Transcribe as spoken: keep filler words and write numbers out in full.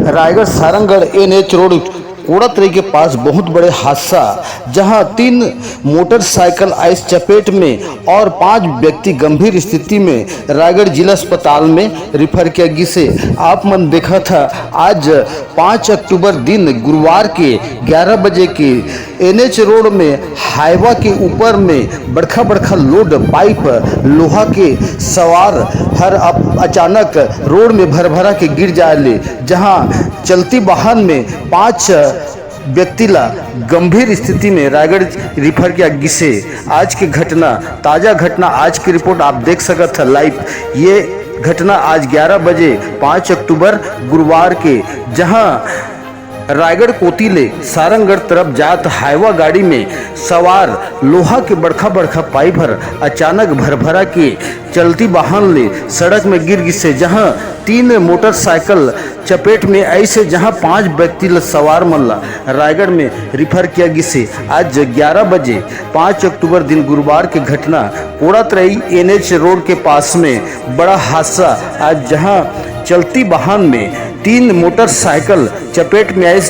Raigarh Sarangarh NH road कोड़ातरई के पास बहुत बड़े हादसा, जहां तीन मोटरसाइकिल आइस चपेट में और पांच व्यक्ति गंभीर स्थिति में रायगढ़ जिला अस्पताल में रिफर किया गिसे। आप मन देखत ह, आज पाँच अक्टूबर दिन गुरुवार के ग्यारह बजे के एनएच रोड में हाईवा के ऊपर में बड़खा बड़खा लोड पाइप लोहा के सवार हर अप-, अचानक रोड में भरभरा के गिर जाए ले, जहां चलती वाहन में पांच व्यक्ति ला गंभीर स्थिति में रायगढ़ रिफर किया गिसे। आज के घटना, ताजा घटना, आज की रिपोर्ट आप देख सकत ह लाइव। ये घटना आज ग्यारह बजे, पाँच अक्टूबर गुरुवार के, जहां रायगढ़ कोती ले सारंगढ़ तरफ जात हाईवा गाड़ी में सवार लोहा के बड़खा बड़खा पाइप हर अचानक भरभरा के चलती वाहन ले सड़क में गिर गिसे, जहां तीन मोटरसाइकिल चपेट में आइसे, जहां पांच व्यक्ति ल सवार मन ला रायगढ़ में रिफर किया गिसे। आज ग्यारह बजे, पाँच अक्टूबर दिन गुरुवार के घटना, कोड़ातरई एनएच रोड के पास में बड़ा हादसा। आज जहां चलती वाहन में तीन मोटरसाइकिल चपेट में आइस,